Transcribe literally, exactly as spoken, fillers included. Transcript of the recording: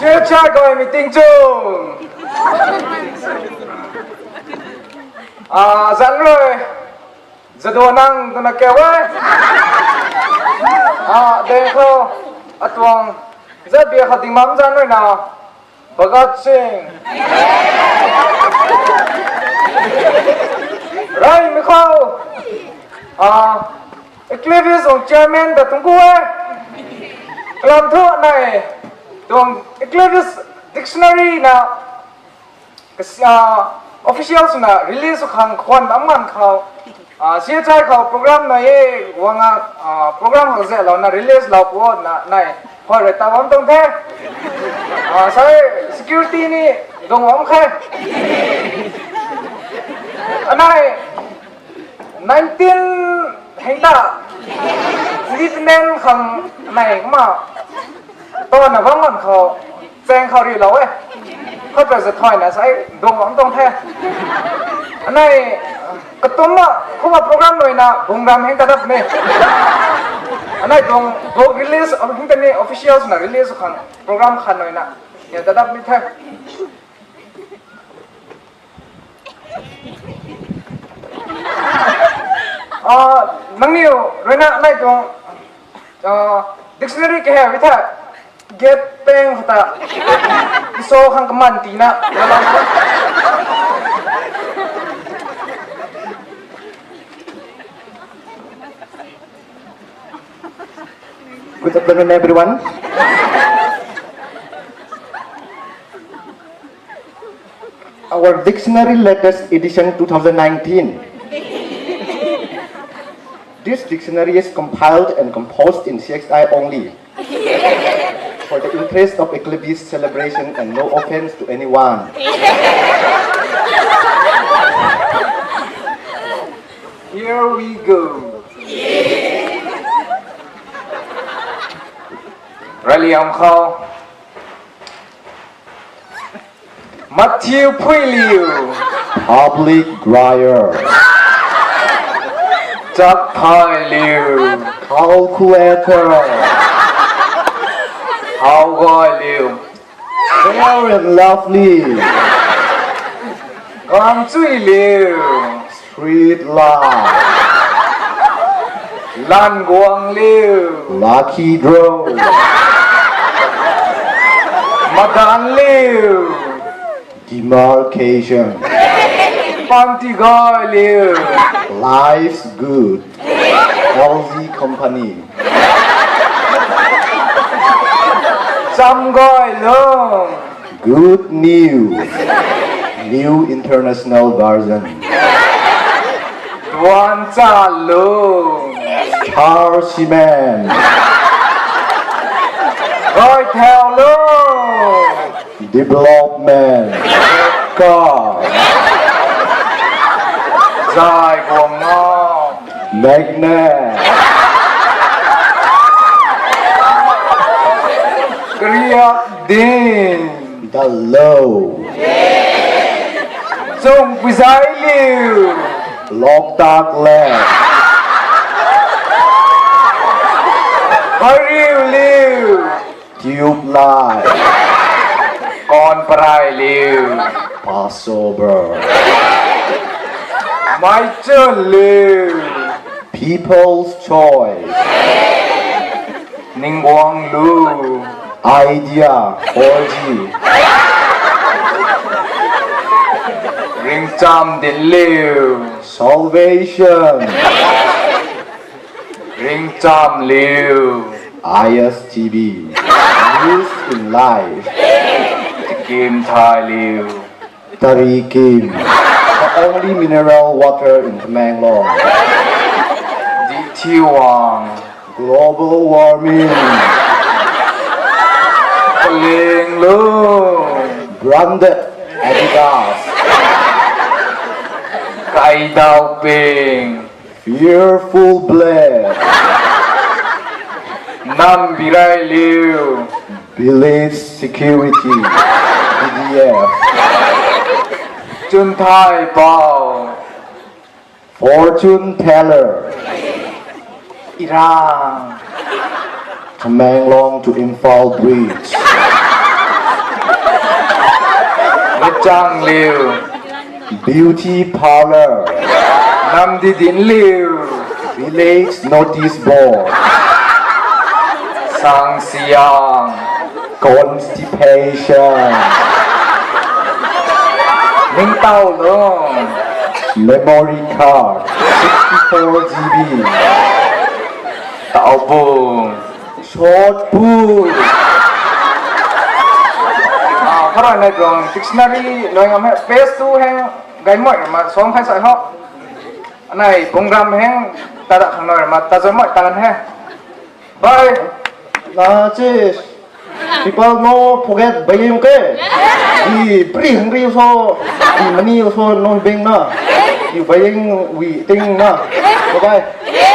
Church guay meeting chung. Ah, zan rui. Zado nang twna kau e. Ah, deng khou. Atuang. Zat bia khou ding mam zan rui na. Bhagat Singh. Rai mi khou. Ah, Eclipse tuang chairman ta tuang ku e. Kalam thu nai. Tuang Eclipse dictionary na, kasi, ah, official swna release sw khang khwan am ngan khou. Ah, C H I khou program nai e, wang a, ah, program khou zet lou na release lou pu na nai. Hoi rui ta bam tuang the. Ah, sai security ni dong bam khe. Anai nineteen heng ta independent khang nai ma. Tana bam ngan khou, cheng khou ri lou e. Khou ta zat thoi na sai dong bam tuang the. Anai, katumna, kumna program nai na, bungram heng ta dap ni. Anai tuang book release, heng ta ni officials na release khang, program khan nai na. Ya ta dap ni the. Ah, nangniw rui na nai tuang, ah, dictionary kahe vi the, get peng khata, iso khang kaman tina. Good afternoon, everyone. Our dictionary latest edition two thousand nineteen. This dictionary is compiled and composed in C X I only. For the interest of Eclipse celebration and no offense to anyone. Here we go. Raliang khou. Matthew Phuiliu. Public dryer. Chak Thai Liu. Calculator. Hau Goi Liu. Fair and lovely. Kang Chui Liu. Street light. Lan Guang Liu. Lucky draw. Madan Liu. Demarcation. Panty Goi Liu. Life's good. L G company. Cham Goi Lung. Good news. New international version. Duan Cha Lung. Char cement. Goi Thau Lung. Development. Car. Zai Guang Ngam. Magnet. Kariak Ding. The low. Chung Pizai Liu. Loktak Lake. Hariu Liu. Tube light. Kon Parai Liu. Passover. Maichun Liu. People's choice. Ningguang Lu. Idea four G. Ringcham Din Liu. Salvation. Ringcham Liu. I S T V. News in life. Tikim Thai Liu. Tarikim. The only mineral water in Tamenglong. Dithiwang. Global warming. Paling Lu. Branded Adidas. Kaidau Ping. Fearful blade. Nam Birai Liu. Village security. B D F. Chunthai Pau. Fortune teller. Irang. Tamenglong to Imphal bridge. Chang Liu, beauty parlor. Nam Di Din Liu, village notice board. Sang Siang, constipation. Ning Tau Lung, memory card, sixty-four G B. Tau Bung, short pu. Ah, khara nei tuang dictionary noi ngam he, page two heng, gay moi ma song khai sai ho. Anei pungram heng, ta da khang noi ma ta zan moi ta lan he. Bye. Nah, cheers. People no forget buying ke. Di bri hungry so, di money so no bing na. Di buying we ting na. Bye bye.